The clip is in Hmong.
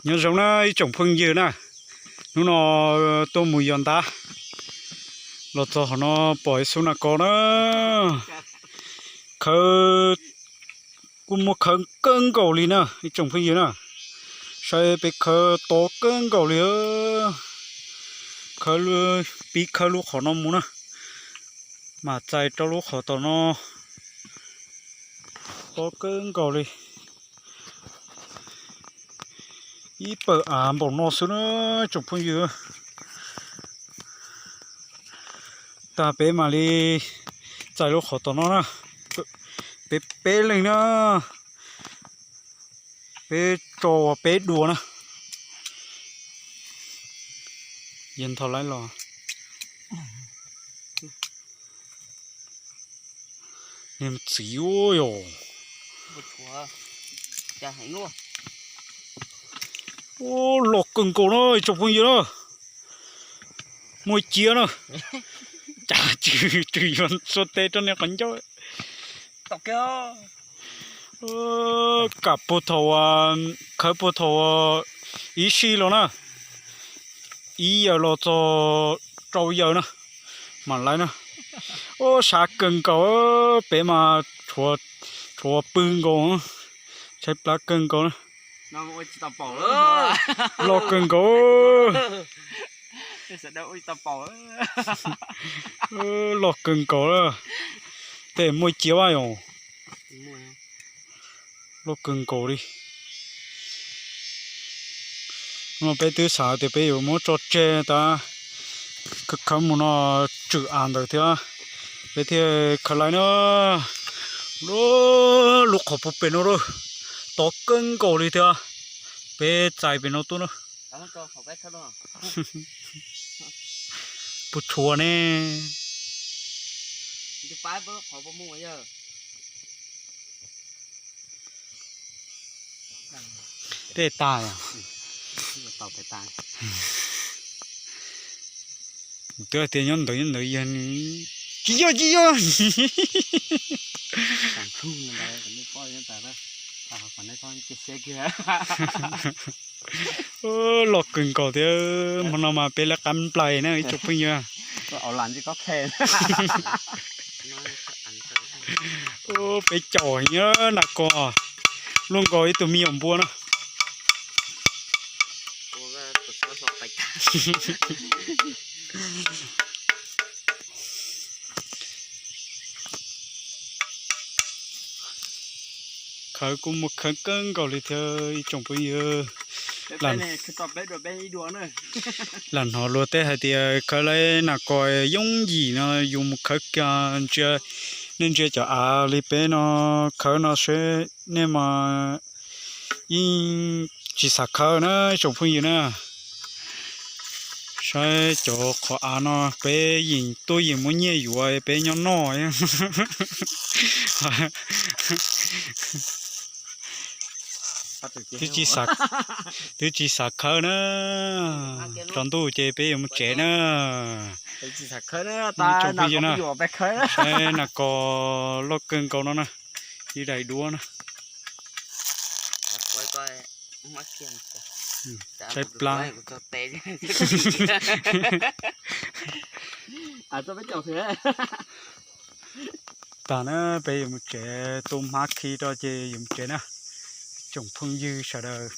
Nyob zoo na ib tsoom phooj ywg na, hnub no tuaj mus yos ntab, los txog hauv no pom ib xub nas kos na, khawb, kuj muaj khawb kawg nkaus li na ib tsoom phooj ywg na, saib peb khawb tob kawg nkaus li, khawb, pib khawb lub qhov no mus na, mam txais rau lub qhov tom no, tob kawg nkaus li. Ib pawg av npaum no xwb na tsoom phooj ywg. Tag peb mam li txais lub qhov tom no na. Peb peb leeg na, peb tso ua peb dua na. Yog ntho laib los. Niag txiv yog. Loj kawg nkaus na tsoom phooj ywg na. Muaj ciab na. Cas tsw tsw yuav sua tes rau niag qhov ncauj. Kam puag thaum, khawb puag thaum ib sij los na, ib yawm los txog rau yawm na, mam laib na. Ub, sab kawg nkaus, peb mas tshuav pw nkaus, tshaib plab kawg nkaus na. Loj kawg nkaus. Loj kawg nkaus, tej muaj ciab yom. Loj kawg nkaus li. No peb twb xav tias peb yuav muab tso tseg tas, khawb mus no tswm av ntawd thiab, peb thiaj khawb laib na. Lub qhov puag pem no lawm, tob kawg nkaus li thiab, peb txais pem no tuaj na. Puas tshuav ne? Tej tas. Twb hais tias nyob ntawd nyob ntawd yog, tsis yog tsis yog. Loj kawg nkaus thiab, hmo no mas peb lawv qab nplais na ib tsoom phooj ywg. Peb caum nyob nas kos, luaj nkaus ib tug me nyuam npua no. Khawb kuj muaj khawb kawg nkaus li thiab ib tsoom phooj ywg. Lam hnov luag tej hais tias khawb laib nas kos yooj yim no yus mus khawb kiag, nej ntsia cov av li peb no khawb no seb nej mas yeej tsis xav khawb na ib tsoom phooj ywg na. Saib cov qhov av no peb yeej tuaj yeej muab nyiaj yuav peb nyob noj. Twb tsis xav, twb tsis xav khawb na. Tsaus ntuj ces peb yuav mus tsev na. Tsoom phooj ywg na, saib nas kos loj kawg nkaus no na, ib daim duab na. Tshaib plab. Tag na, peb yuav mus tsev, tu hmab khi rau ces yuav mus tsev na. Tsoom phooj ywg sawv daws.